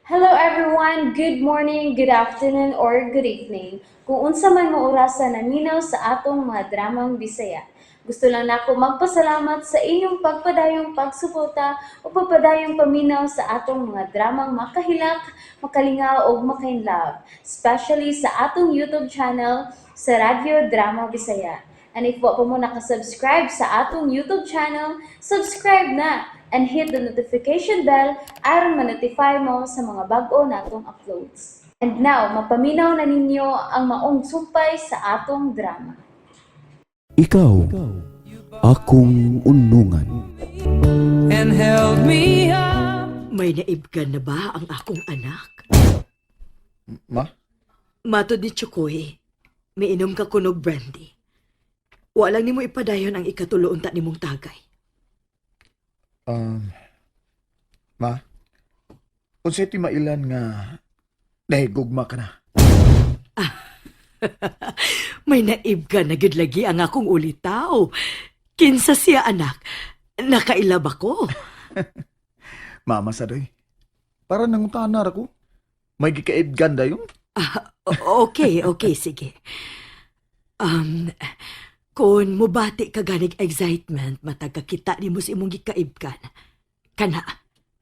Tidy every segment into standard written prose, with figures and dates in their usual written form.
Hello everyone! Good morning, good afternoon, or good evening. Kung unsa man mo orasa naminaw sa atong mga dramang Bisaya. Gusto lang nako magpasalamat sa inyong pagpadayong pagsuporta o pagpadayong paminaw sa atong mga dramang makahilak, makalingaw ug makainlove, especially sa atong YouTube channel sa Radyo Drama Bisaya. And if wa pa mo nakasubscribe sa atong YouTube channel, subscribe na and hit the notification bell aron ma-notify mo sa mga bag-o natong uploads. And now, mapaminaw na ninyo ang maong sumpay sa atong drama. Ikaw, akong unungan. And held me up. May naibgan na ba ang akong anak? Ma? Matod ni Chukoy, miinom ka kunog brandy. Walang nimo ipadayon ang ikatulo unta nimong tagay. Ma? Unsay ti mailan nga nahigugma ka na? May naibgan na gid lagi ang akong ulitaw. Kinsa siya, anak? Nakailab ako. Mama sa doy. Para nangutana ra ko. May gikaibgan dayon? Ah, okay, sige. Kung mubati ka ganig excitement matag kita nimo sa imong gikaibgan. Kana,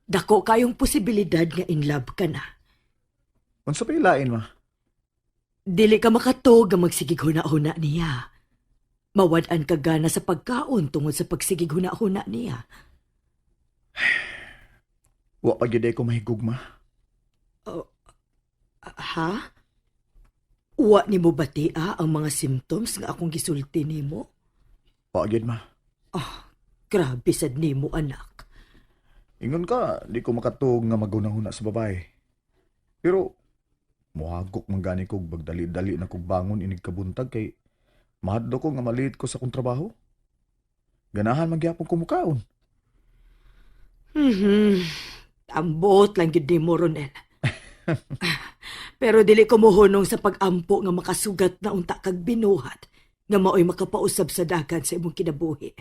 dako kayong posibilidad nga in love ka na. Unsa pa ilain, ma? Dili ka makatog nga magsigig huna-huna niya. Mawad-an ka gana sa pagkaon tungod sa pagsigig huna-huna niya. Wa pa gyud ko mahigugma. Ha? Wa nimo bati ang mga symptoms nga akong gisulti nimo? Wa gyud, ma. Grabe sad nimo, anak. Ingon ka, di ko makatuog nga maghunahuna sa babae. Pero muhagok man gani kog bagdali-dali na kog bangon inig kabuntag kay mahadlo ko nga maliit ko sa akong trabaho. Ganahan man gyapon ko mukaon. Ambot lang gyud nimo, Ronel. Pero dili ko mohunong sa pag-ampo nga makasugat na unta kag binuhat nga maoy makapausab sa dagan sa imong kinabuhi.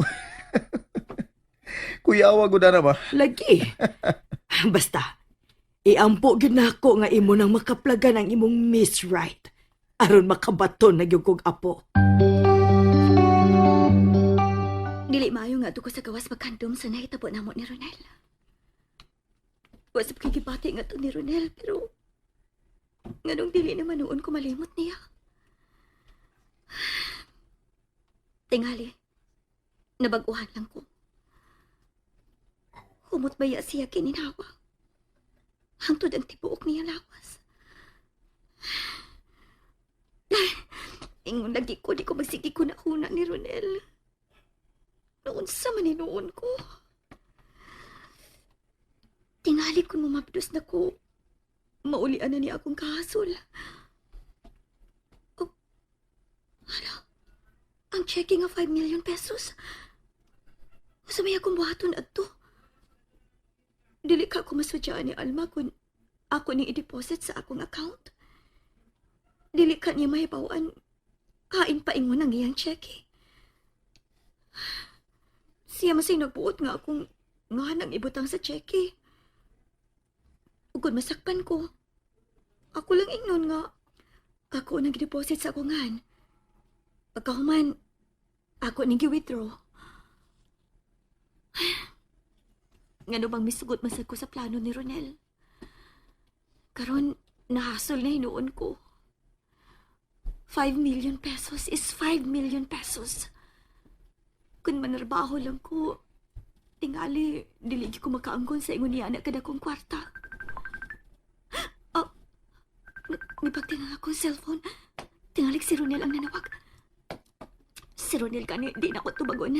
Kuyawa gud na ba? Lagi. Basta, iampo gyud nako nga imo nang makaplagan ang imong Miss Right aron makabaton na gyud kog apo. Dili maayo nga ko sa gawas magkandom sa nahitabo namo ni Ronel. Wa sa pakikibati nga to ni Ronel, pero nganong dili naman noon ko malimot niya. Tingali, nabaguhan lang ko. Humot baya siya kininawa. Hangtod ang tibuok niya lawas. Ingon lagi ko, di ko magsige ko na huna ni Ronel. Noon sa maninuon ko. Tingali kung mumabdos na ko, maulian na niya akong kahasol. Oh, hala, ang checking nga 5 million pesos. Usa may akong buhaton adto. Dili ka ko masudyaan ni Alma kung ako ning i-deposit sa akong account. Dili ka niya mahibawan. Hain paingon ang iyang cheque. Siya masay nagbuot nga akong nga nang ibutang sa cheque. Ugod masakpan ko. Ako lang ingnon nga ako nang deposit sa akong ngan. Pagkahuman, ako ning gi-withdraw. Ngano bang misugot masad ko sa plano ni Ronel? Karon nahasol na hinuon ko. 5 million pesos is 5 million pesos. Kung manarbaho lang ko, tingali, dili gyud ko makaanggon sa ingon niya na kadakong kwarta. Oh, nipagtinga akong cellphone. Tingali si Ronel ang nanawag. Si Ronel kani, di na ko tubagon.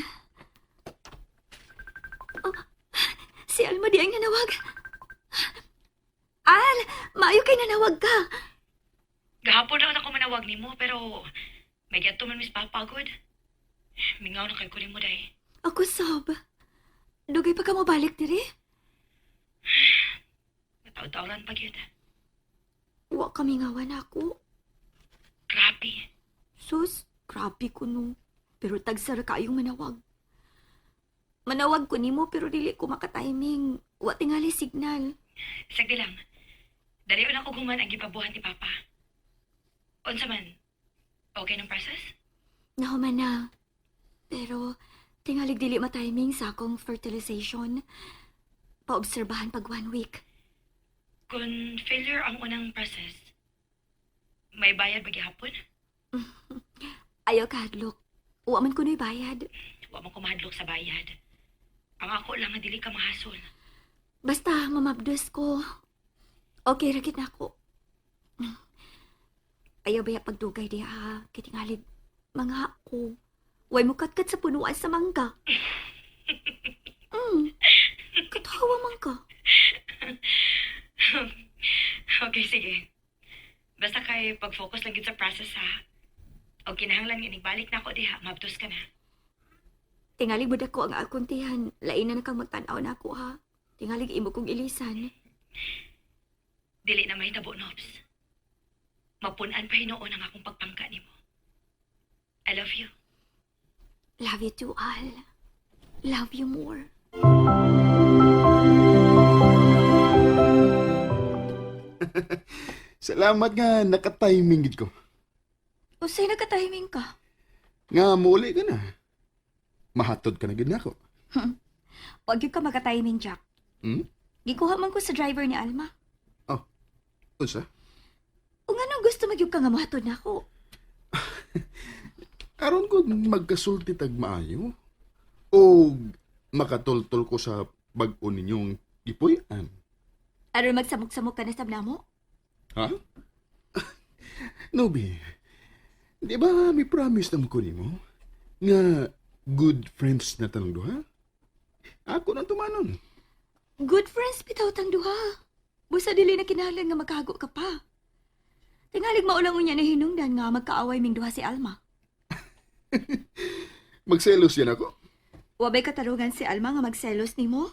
Oh, si Alma di ang nanawag. Al, maayo kay nanawag ka. Gahapon na ako manawag nimo pero may gadto man mis papagod. Mingaw na kay ko nimo day. Ako sob. Dugay pa ka mobalik diri? Mataw-tawran pa gyud. Wa kami ngawan ako. Grabe. Sus, grabe ko no. Pero tagsara kayong manawag. Manawag ko nimo pero dili ko makatiming. Wa tingali signal. Sagdi lang. Dali na ko guman ang gipabuhat ni Papa. Unsa man? Okay ng process? Nahuman na. Pero, tingalig dili matiming sa akong fertilization. Paobserbahan pag 1 week. Kung failure ang unang process, may bayad ba gihapon? Ayaw kahadlok. Uwa man kuno'y bayad. Wa man ko mahadlok sa bayad. Ang ako lang nga dili ka mahasol. Basta, mamabdos ko. Okay, rakit na ako. Ayaw ba pagdugay di ha? Kitingalig, mga ako. Way mo katkat sa punuan sa mangga. Katawa man ka. Okay, sige. Basta kay pag-focus lang gid sa process ha. O kinahanglan inigbalik na ako diha, mabdos ka na. Tingalig mo dako ang akong tihan. Lain na kang magtanaw na ako ha. Tingalig imo kong ilisan. Dili na mahitabo, Nobs. Mapun-an pa hinuon ang akong pagpangka nimo. I love you. Love you too, Al. Love you more. Salamat nga naka-timing gid ko. Usay nagka-timing ka. Nga muuli ka na. Mahatod ka na gid nako. Wag yun ka magka-timing, Jack. Hmm? Gikuha man ko sa driver ni Alma. Oh. Unsa? O nga nung gusto magyug ka nga mohatod na ako. Aron ko magkasulti tag maayo o makatultol ko sa bag-o ninyong gipuy-an. Aron magsamok-samok ka na sa namo? Ha? Nobi, di ba may promise naman ko nimo nga good friends na tanong duha? Ako nang tumanon. Good friends bitaw tang duha. Busa dili na kinahanglan nga magkahago ka pa. Tingalig maulang unya na hinungdan nga magkaaway ming duha si Alma. Magselos yan ako. Wabay katarungan si Alma nga magselos nimo?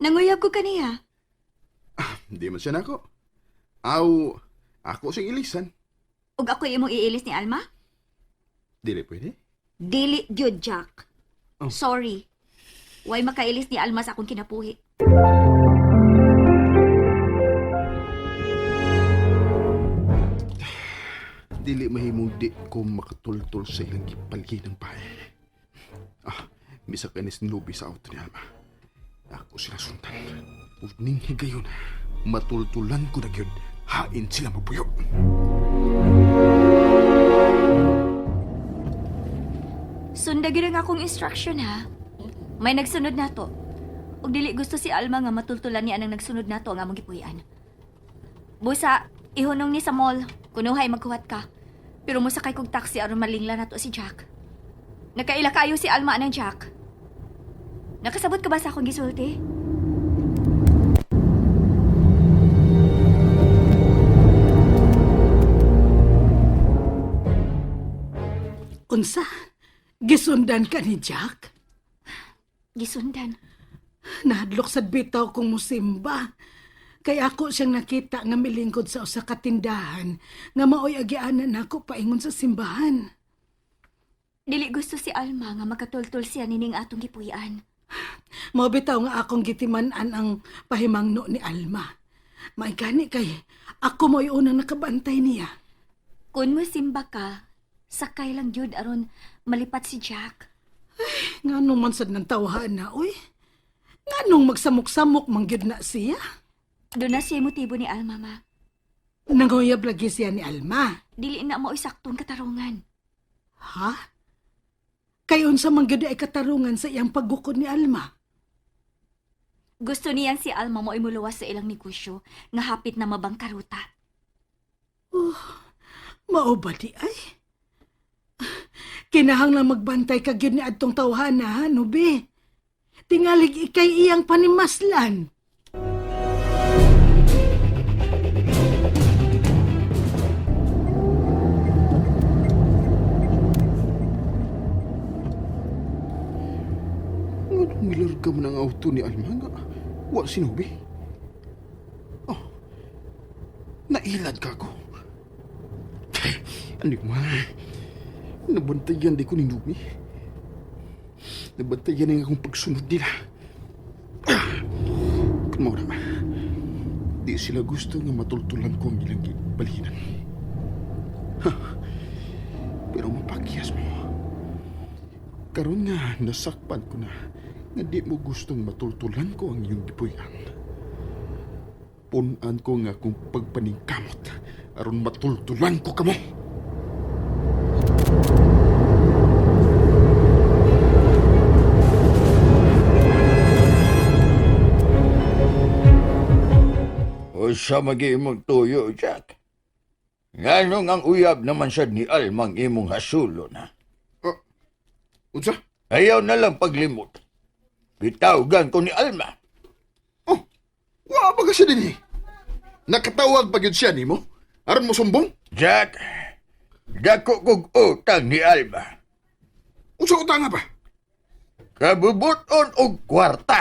Nanguyab ko kaniya. Di man siya nako. Aw, ako siyang ilisan. Ug ako imong iilis ni Alma? Dili pwede. Dili gyud, Jack. Oh. Sorry. Way makailis ni Alma sa akong kinapuhi. Dili mahimong di ko makatultol sa ilang gipalgi ng bahay. Ah, misa kanis nilubi sa auto ni Alma. Ako sila sundan. Ug ning higayon, matultulan ko na gyud. Hain sila mabuyo. Sunda gyud ang akong instruction ha. May nagsunod nato. Ug dili gusto si Alma nga matultulan niya ang nagsunod nato ang among gipuy-an. Busa, ihunong ni sa mall. Kunuhay magkuhat ka. Pero mosakay kog taxi aron malingla nato si Jack. Nakaila kayo si Alma anang Jack. Nakasabot ka ba sa akong gisulti? Unsa? Gisundan ka ni Jack? Gisundan. Nahadlok sad bitaw kong musimba. Kay ako siyang nakita nga milingkod sa usa ka tindahan nga maoy agianan nako paingon sa simbahan. Dili gusto si Alma nga makatultul siya nining atong gipuy-an. Mao bitaw nga akong gitiman-an ang pahimangno ni Alma. May gani kay ako mo'y unang nakabantay niya. Kung mo simba ka, sakay lang jud aron malipat si Jack. Nganong man sad ng tawhan na, uy? Nganong magsamok-samok man gyud na siya? Doon na siya motibo ni Alma, ma. Nanguyab lagi siya ni Alma. Dili na mo saktong katarungan. Ha? Kay unsa man gyud ay katarungan sa iyang paggukod ni Alma? Gusto niyang si Alma mo imuluwas sa ilang negosyo nga hapit na mabangkaruta. Mao ba di ay? Kinahanglan magbantay ka gyud ni adtong tawhana, ha, nubi? Tingalig ikay iyang panimaslan. Nganong milarga man ang auto ni Alma nga? Wa sinubi. Oh, nailad ka ako. Ano man? Nabantayan di ko ni Nubi. Nabantayan ang akong pagsunod nila. Kung maura ba, di sila gusto nga matultulan ko ang ilang balhinan. Ha, pero mapakyas mo. Karon nga nasakpan ko na nga di mo gustong matultulan ko ang iyong gipuy-an. Punan ko nga akong pagpaningkamot aron matultulan ko kamo. Usa magi imong tuyo, Jack. Nganong ang uyab naman sad ni Almang imong hasulon, ha? Oh, unsa? Ayaw na lang paglimot. Bitawgan ko ni Alma. Oh, wa ba kasi din eh? Nakatawag pa gyud siya nimo? Aron mo sumbong? Jack, dako kog utang ni Alma. Unsa utanga pa? Kabubuton og kwarta.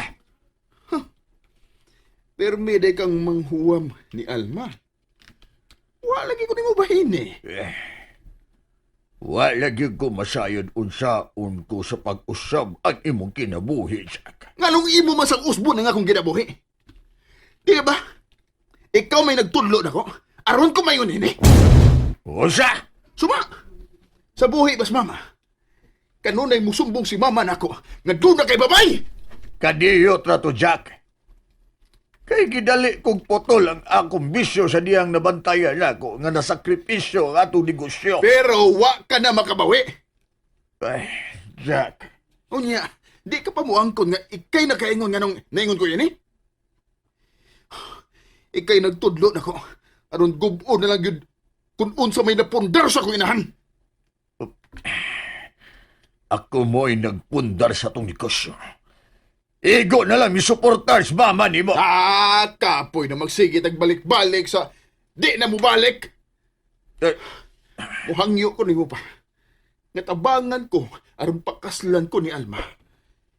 Permi day kang manghuwam ni Alma. Wa lagi ko nimo bahin eh. Wa lagi ko masayod unsaon ko sa pag-usab ang imong kinabuhi, Jack. Nganong imo man sang usbo na nga akong ginabuhi? Di ba? Ikaw may nagtudlo nako. Aron ko mayon ini. Usa! Suma! Sa buhi bas mama. Kanunay musumbong si mama nako nga doon na kay babay. Kadiyot ra to, Jack. Kay gidali kog putol ang akong bisyo sa diyang nabantayan nako nga nasakripisyo ang atong negosyo. Pero wa ka na makabawi. Ay, Jack, Unya, di ka pa muangkon nga ikay nakaingon nga nung naingon ko yan eh. Ikay nagtudlo nako. Aron gubo na lang yun kung unsa may napundar sa akong inahan. ako mo'y nagpundar sa atong negosyo. Igo na lang misuportar sa mama nimo. Ah, kapoy na magsigit ang balik-balik sa di na mubalik. Eh, Muhangyo ko nimo pa. Natabangan ko aron pakaslan ko ni Alma.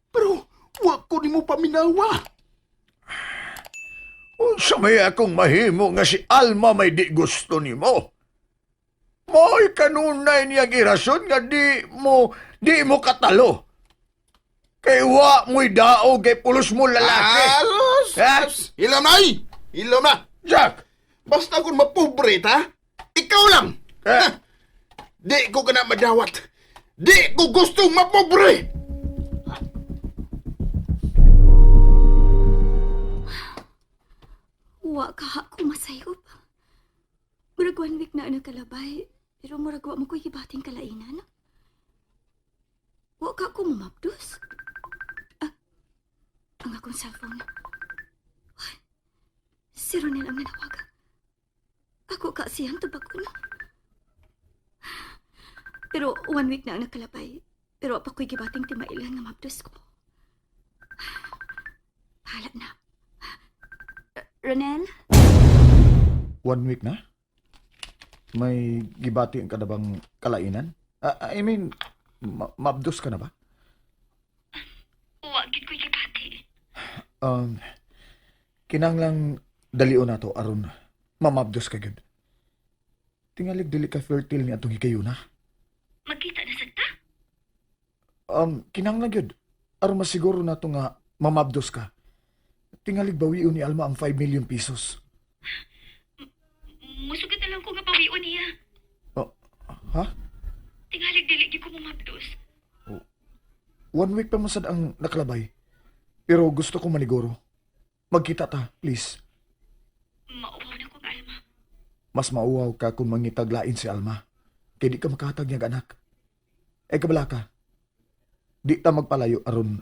Pero wa ko nimo paminawa. Unsa may akong mahimo nga si Alma may di gusto nimo? Mo'y kanunay niya girason nga di mo katalo. Kay wa mo'y daog kay pulos mo lalaki. Alos! Ha? Ilaw na ay! Ilaw na! Jack! Basta kung mapobre ta, ikaw lang! Eh, Ha? Di ko ka na madawat. Di ko gustong mapobre! Wa ka ako masayop. Murag one week na ang nagkalabay, pero murag wa mo ko gibating kalainan. Wa ka ako mamabdos. Ah, ang akong cellphone. Ay, si Ronel ang nanawag. Ako ka siyang tubakon. Pero one week na ang nakalabay. Pero pa ko'y gibating timailan nga mabdos ko. Bahala na. Ronel? One week na? May gibati ka na bang kalainan? Ah, I mean, maabdos ka na ba? Wa gid ko gibati. Kinanglang dalion na to aron mamabdos ka gyud. Tingalig dili ka fertile ni atong higayuna. Magkita na sad ta. Kinanglang gyud aron masiguro nato nga mamabdos ka. Tingalig bawion ni Alma ang 5 million pesos. Musugot na lang ko nga bawion niya. Oh, ha? Tingalig dili gid ko mamabdos. One week pa man sad ang nakalabay. Pero gusto ko maniguro. Magkita ta, please. Mauwaw na kong Alma. Mas mauwaw ka kung mangitaglain si Alma. Kay di ka makahatag niyang anak. Eh kabala ka. Di ta magpalayo aron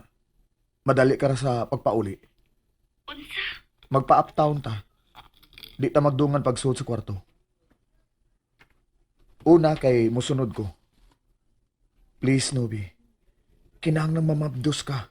madali ka ra sa pagpauli. Unsa? Magpa-uptown ta. Di ta magdungan pagsuot sa kwarto. Una kay musunod ko. Please, Nobi. Kinahanglang mamabdos ka.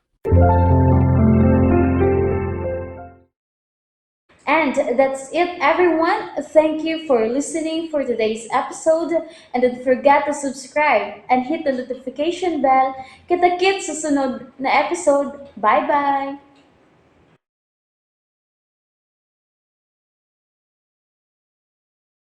And that's it, everyone. Thank you for listening for today's episode. And don't forget to subscribe and hit the notification bell. Kita-kits sa sunod na episode. Bye-bye!